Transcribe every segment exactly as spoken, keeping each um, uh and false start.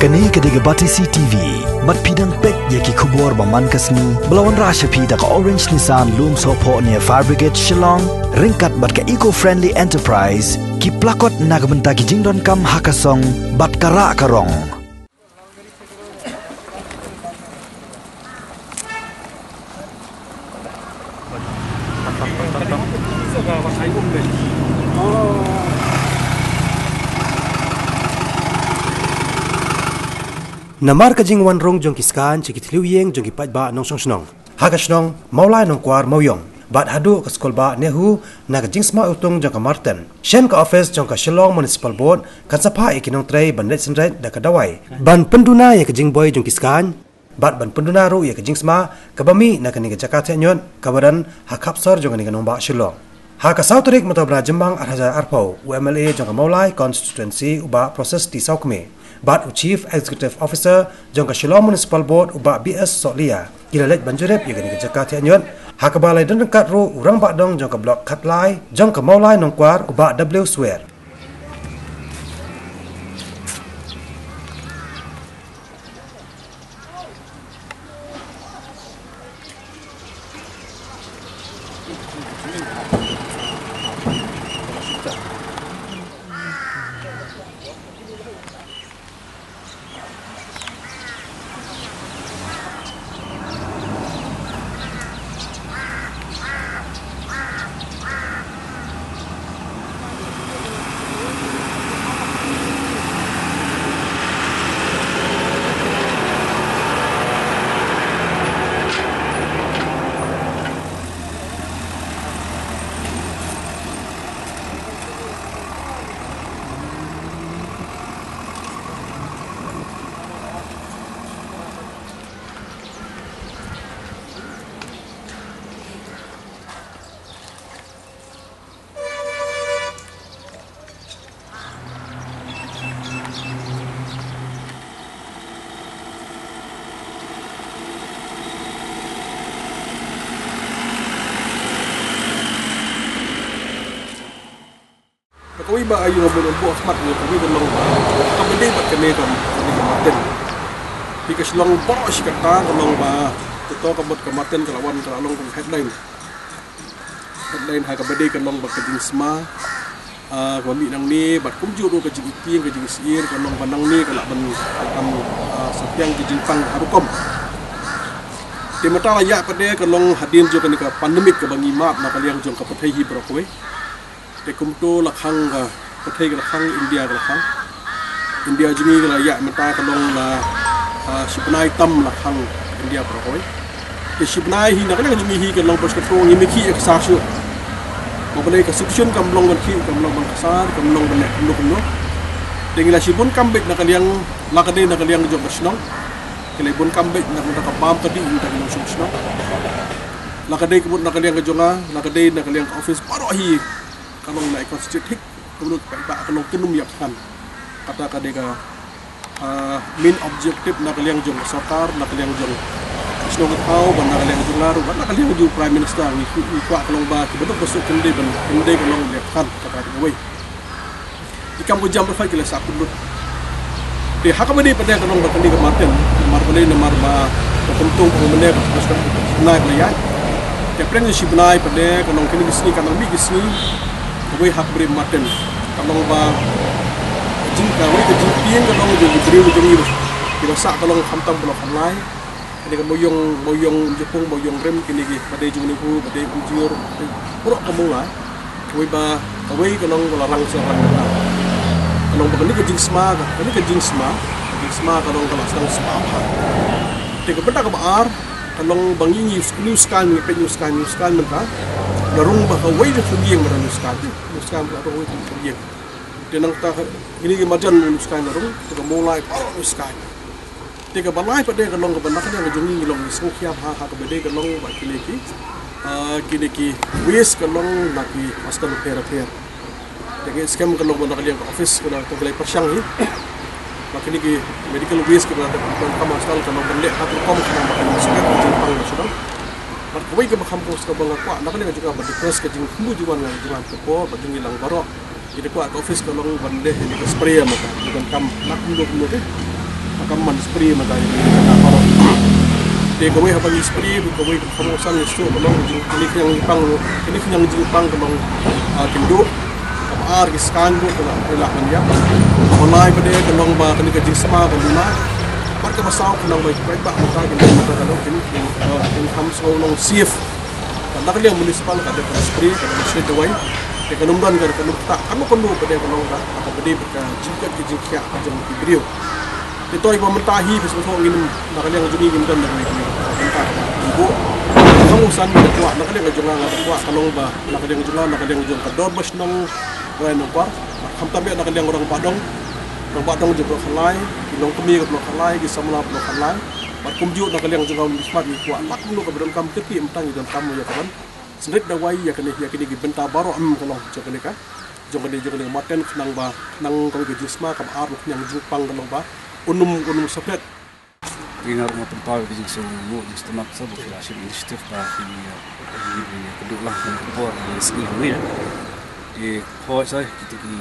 Kane ka dei ka Batesi T V. Bad phi dang peit ïa ki khubor ba man ka sngi ba la wanrah sha phi da ka Orange Nissan Lumsohphoh near Fire Brigade Shillong, ryngkat bad ka Eco Friendly Enterprise, ki plakot na ka bynta ki jingdonkam ha ka song bad ka rah ka rong. Namar ka jingwan rung jong ki skaiñ sha ki thliew ïing jong ki paidbah nongshong shnong ha ka shnong Mawlai Nongkwar Mawiong bad haduh ka skul bah NEHU na ka jingsma iwtung jong ka Marten, shen ka office jong ka Shillong Municipal Board kan sa phah ïa ki nongtrei ban leit synreit da ka dawai ban pynduna ïa ka jingboi jong ki skaiñ bad ban pynduna ruh ïa ka jingsma kaba mih na kane ka jaka thiah ñiut kaba don ha khapsor jong kane ka nongbah Shillong. Ha ka saw tarik mynta u bnai Jymmang ar hajar arphew, u M L A jong ka Mawlai Constituency, u Bah Proses T Sawkmie, bad u Chief Executive Officer jong ka Shillong Municipal Board, u Bah B S Sohliya, ki la leit ban jurip ïa kane ka jaka thiah ñiut, ha kaba la ïadon ryngkat ruh u Rangbah Dong jong ka Block khatlai jong ka Mawlai Nongkwar, u Bah W Swer. Kawei ba ayu nga bun bok smat ni kawei ka long ba ka bede bad kane ka kane ka Marten. Hi ka Shillong bok shi kata ka long ba to ka bad ka Marten ka la wan ka la long ka headline. Headline ha ka bede ka long ba ka jingsma, ah, ka mih nangne bad kumjuh ruh ka jingitieng ka jingsyier ka long ba nangne ka la ban, ban, ah, sapiang ka jingpang ha rukom. Te mynta la ïa pat de ka long hadien jong kane ka pandemic kaba ngi mad na ka liang jong ka pyrthei hi baroh kawei. Te kumto la khang ka pyrthei ka la khang, India ka la khang. India jong ngi ka la ïa mynta ka long la, ah, shi bnai tam la khang India baroh kawei. Te shi bnai hi na ka liang jong ngi hi ka long ba shu ka thong ngi mih khih ïa ka sar shuh. Ba balei ka situation kam long ban khih, kam long ban ka sar, kam long ban leh kumno kumno. Te ngi la shibun kam beit na ka liang, la ka dei na ka liang jong ka shnong. Ki la bun kam beit na ka bynta ka bam ka dih na ka liang jong ka shnong. La ka dei ka mut na ka liang ka jong nga, la ka dei na ka liang ka office baroh hi. Ka long na i constitute thik, ka mut ka ba ka long kin ym ïap than. Kata ka dei ka, ah, main objective na ka liang jong ka sorkar, na ka liang jong ka shnong ka thaw, bad na ka liang jong nga ruh, bad na ka liang jong Prime Minister, ngi, ngi kwah ka long ba ki baduk basuk kin dei ban, kin dei ka long ïap than, kata ka dei kawei. I kam ka jam ba phai ki la sah kut lut. Te ha kaba dei pat de ka long ba kane ka Marten, namar balei, namar ba ka kumtung ka mane ka, ka, ka, ka, nai ka la ïaid. Te pyrshah shi bnai pat de ka long kine ki sngi, ka nang mih ki sngi kawei ha kaba dei Marten. Ka long ba ka jing, kawei ka jingtieng ka long jong ki briew jong ngi. Ki la sah ka long khamtam ka long khamlai. Kane ka Mawiong, Mawiong Jepung, Mawiong Rim, kine ki ba dei jong NEHU, ba dei Umjur, ba dei baroh ka Mawlai. Kawei ba, kawei ka long ka la rang sha rang ka. Ka long ba kane ka jingsma ka, kane ka jingsma, ka jingsma ka long ka la sdang sma bha. Te ka bynta kaba ar ka long ba ngi, ngi, ngi skaiñ, ngi peit ngi skaiñ, ngi skaiñ mynta. La rung ba kawei ka thyllieng ba la rung skaiñ, ngi skaiñ ba la rung kawei ka thyllieng. Te nangta ka, kine ki marjan ngi skaiñ la rung, te ka Mawlai baroh ngi skaiñ. Te kaba lai pat de ka long kaba na ka liang ka jong ngi ngi long ngi sngewkhia bha ha kaba dei ka long ba kine ki, ah, kine ki waste ka long na ki hostel pher pher. Te ki skhem ka long ba na ka liang ka office ka na ka lai pyrshang hi. Ba kine ki medical waste kaba na ka hostel ka long ban leh ha ka rukom ka na ba kine ki spek ka jingpang na shuwa. Bad kawei kaba kham pos kaba nga kwah na ka liang ka jong nga ba request ka jingkhynñiuh jingwan ka jong nga ka por ba jong ngi lang baroh. Ngi da kwah ka office ka long ban leh ïa ka spray ma ka, ngi donkam na kumno kumno te. Ka kam ban spray ma ka ïa ka parot. Te kawei haba ngi spray, kawei ka kham san ngi shu ka long jing kine ki jingpang, kine ki jingpang ka long, ah, kin duh. Kaba ar ki skan duh ka la, ka la ban ïap. Kaba lai pat de ka long ba kane ka jingsma ka luna. Bad kaba saw ka long ba ki paidbah mynta kin, mynta ka long kin, kin, ah, kin kham sngew long safe. Ka na ka liang municipal ka dei ka spray, ka dei ka shade dawai. Te ka num don ka, ka num ta, ka num ka num pat de ka long ka, ka ba dei ka jingkat ka jingkhiah ka jong ki briew. Te to ba mynta hi phi sngewthuh ngin na ka liang jong ngi ngin don na ka liang jong ngi. Mynta hi bu. Ka long san ka kwah na ka liang jong nga ka kwah ka long ba na ka liang jong nga na ka liang jong ka dor ba shnong rai nong kwar. Khamtam ïa na ka liang rangbah dong. Rangbah dong jong Block Khalai, ki longkmie ka Block Khalai, ki samla Block Khalai. Bad kumjuh na ka liang jong nga u Lis Mat ngi kwah lak mlu ka ba donkam kyrkieh mynta ngi donkam ïa ka ban. Synrit dawai ïa kane ïa kine ki bynta baroh em ka long jong kane ka. Jong kane jong kane ka Marten khnang ba khnang kawei ka jingsma kaba ar ruh khnang jingpang ka long ba. Unum unum saphet. Te nga ruh nga pynpaw ïa ka jingsngewnguh jingsngewtynnat sa ba phi la shim initiative ba phi, eh, phi, phi, phi kynduh lang ka por ka sngi hangne. Te hooid sa kita ki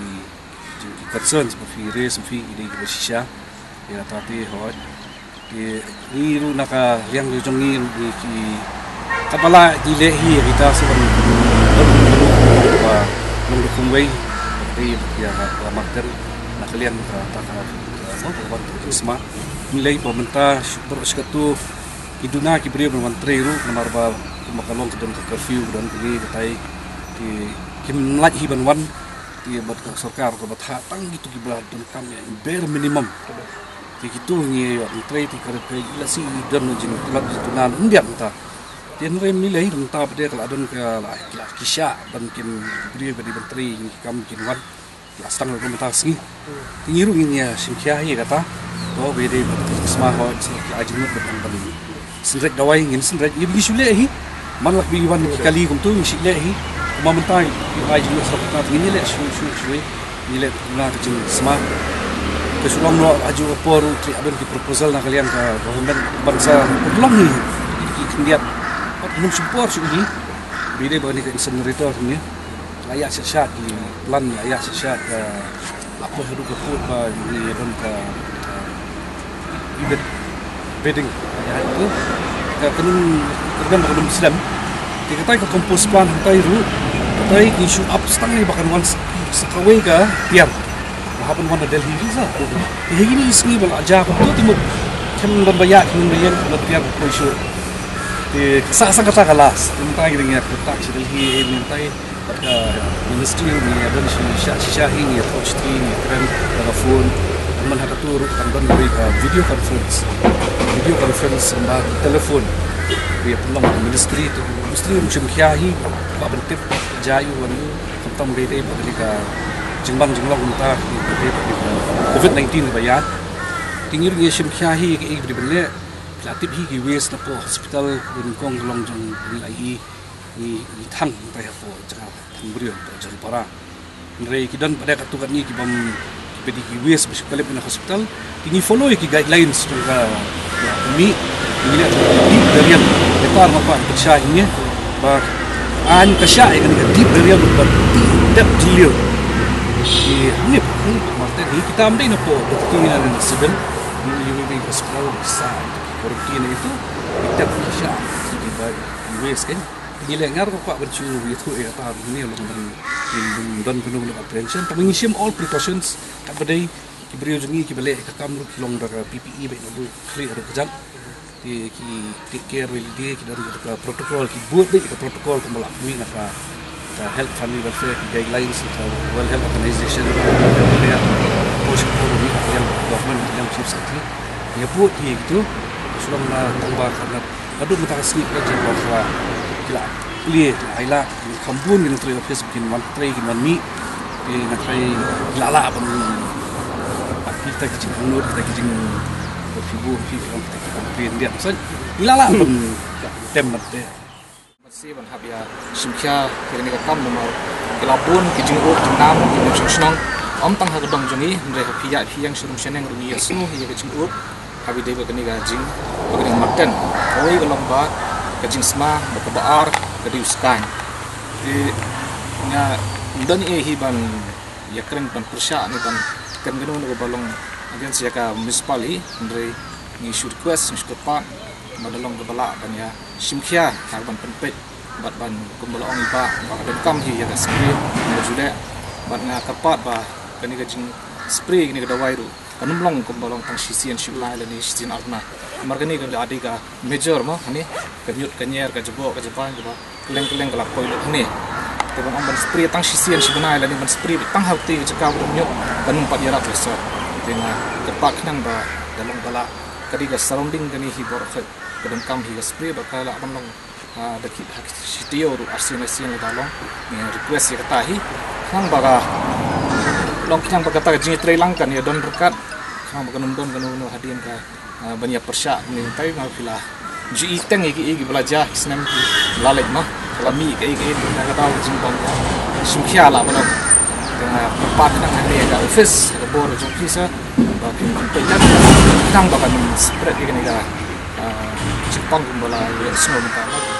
jing ki concerns ba phi raise ba phi ki dei kiba shisha. Ïa kata te hooid. Te ngi ruh na ka liang jong ngi ruh ngi ki kaba la ngi leh hi ïa kita sa ban ban ba long da kumwei. Te ïa ka Marten na ka liang kata ka ka, ka, ka, ka, ka, ka, ka, ka, ka, Ngi lei ba mynta baroh shi katta ki duna ki briew ban wan trei ruh namar ba kumba ka long ka don ka curfew ka don kane katai ki kim lait hi ban wan. Te bad ka sorkar ka ba thah tang kito kiba donkam ïa bare minimum. Te kito ngi ïa ban trei te ka rep ka ïa lashai don jingtlot jingduna ym biang mynta. Te hynrei ngi lei mynta ba dei ka la don ka la ki la ki shah ban kin ki briew ba dei ban trei ki kam kin wan. La sdang ruh mynta ka sngi. Te ngi ruh ngin ïa shim khia hi ïa kata. To ba dei ba sma hoi sma ki ai jingmut ba ban ban synreit dawai ngin synreit ngi ba ngi shu leh hi. Man la ki wan ki kali kumtu ngi shu leh hi. Kumba mynta ki ai jingmut shuh kata ngin ïa leh shu shu shu ngi leh na ka jingsma. Ka shu long noh aju ka por ruh ki adon ki proposal na ka liang ka government ban sa pynlong hi ki khyndiat. Pat ngim shu por shu hi. Ba dei ba ni ka incinerator ni. La ïa shisha ki plan la ïa shisha ka la poi haduh ka pud ba ngi don ka, eh, ibit bidding. Ïa itu ka kynun kyrdan ba kynun slem. Te katai ka compost plant katai ruh katai ki shu ap stang ni ba kan wan sa, sa kawei ka tiar. Ba hap ban wan na Delhi ruh sa. Te hi ni sngi ba la ja ka tu timut. Kem don ba ïa kynun ba ïa na tiar ko shu. Te sa sa kata ka las. Te mynta ngi dang ïa kyrta sha Delhi mynta. Bad ka ministry ngi ïa don shisha shisha hi ngi approach ti ngi kren da ka phone. Mynta ha katu ruh kan don ruh ka video conference. Video conference ba telephone. Ïa pynlong ministry tu ministry ruh shim khia hi ba ban tip ja ïa u wan ïa u khamtam dei dei ba ka jingbang jinglong mynta dei ba ka covid nineteen ba ïa. Te ngi ruh ngi shim khia hi ka ei ba dei ban leh. Phi la tip hi ki waste na poh hospital nyngkong ka long jong ngi la i. Ngi, ngi thang mynta hapoh jaka thang briew hapoh Jharipara. Hynrei ki don pat de katto katne ki bym ki peit ki waste ba shu khlem na hospital. Te ngi follow ïa ki guidelines jong ka, ka mih. Ngi leh jong ka deep burial. Mynta nga kwah pynshai ïa ngi ba aiñ ka shah ïa kane ka deep burial ba dep jylliew. Ngi hangne hangne Marten hi kita ym dei na poh dokti ngi na civil. Ngi ïa ngi hospital sa quarantine itu. Ngi dep ka shah ïa ki ba waste kan. Ngi leh ngar ko kwah ban shu ïathuh ïa kata ne long ban don kano kano apprehension. Tang ngi shim all precautions. Kaba dei ki briew jong ngi kiba leh ka kam ruh ki long da ka P P E ba ina bu khlieh ruh kjat. Ki, ki take care really dei ki don ka protocol ki buat dei ka protocol kumba la pynmih na ka, ka health family welfare ki guidelines ka World Health Organization. Ka post ko ni ka yang government yang chief secretary. Ïa buat hi kitu. Shuwa na tang ba ka na Ka dum mynta ka sngi ka jin ba ka ki la plie ki la ai la ki kham bun ki nongtrei office ki man trei ki man mih ki nongtrei ki la lah ban pat kita ki jingangnud kita ki jing ba ki bu ki kita ki plie ndiat san ki la lah ban tem ban te. Ban si ban hap ïa shim khia ïa kane ka kam namar ki la bun ki jingud jingnam ki nongshong shnong. Ym tang ha ka dong jong ngi hynrei ha phi ïa phi ïeng sha rum sha neng ruh ngi ïa sngew ïa ka jingud. Haba dei ba kane ka jing ba kane ka Marten kawei ka long ba ka jingsma ba kaba ar ka dei u skaiñ. Te nga don ei hi ban ïakren ban pyrshah ne ban kren kano kano kaba long Against ïa ka municipal hi, hynrei ngi shu request, ngi shu kyrpad ba da long kaba lah ban ïa shim khia ha kaban pynpeit bad ban, kumba la ong i Bah, ba ka donkam hi ïa ka spray, nga ju leh bad nga kyrpad ba kane ka jingspray kane ka dawai ruh kan ym long kumba long tang shisien shi bnai lane shisien ar bnai. Namar kane ka la dei ka major mo, kane ka ñiut ka ñier, ka jaboh ka jabain, kaba kylleng kylleng ka la poi lut hangne. Te ban ong ban spray tang shisien shi bnai lane ban spray tang ha utei ka jaka ba don ñiut, kan ym pat ïarap ïa sor. Te nga kyrpad khnang ba da long ba lah, ka dei ka surrounding kane hi baroh khoit ka donkam hi ka spray, ba ka lah ban long, ah, da ki, ha ki shi taïew ruh, ar sien lai sien lada long. Ngi request ïa kata hi khnang ba ka long, khnang ba kata ka jingïatreilang kan ïa don ryngkat, khnang ba kan ym don kano kano hadien ka, ah, ban ïa pyrshah kumne. Kumtai ma phi la ju i teng ïa kiei kiba la jia, ki snem ki la leit ma ka la mih kaei kaei, na ka daw ka jingbam ïa shim khia lah ba long. Te nga kyrpad khnang hangne ha ka office, ha ka bor jong phi sir, ba phin pynpeit khnang ba kan spread ïa kane ka, ah, jingpang kumba la ïohsngew mynta.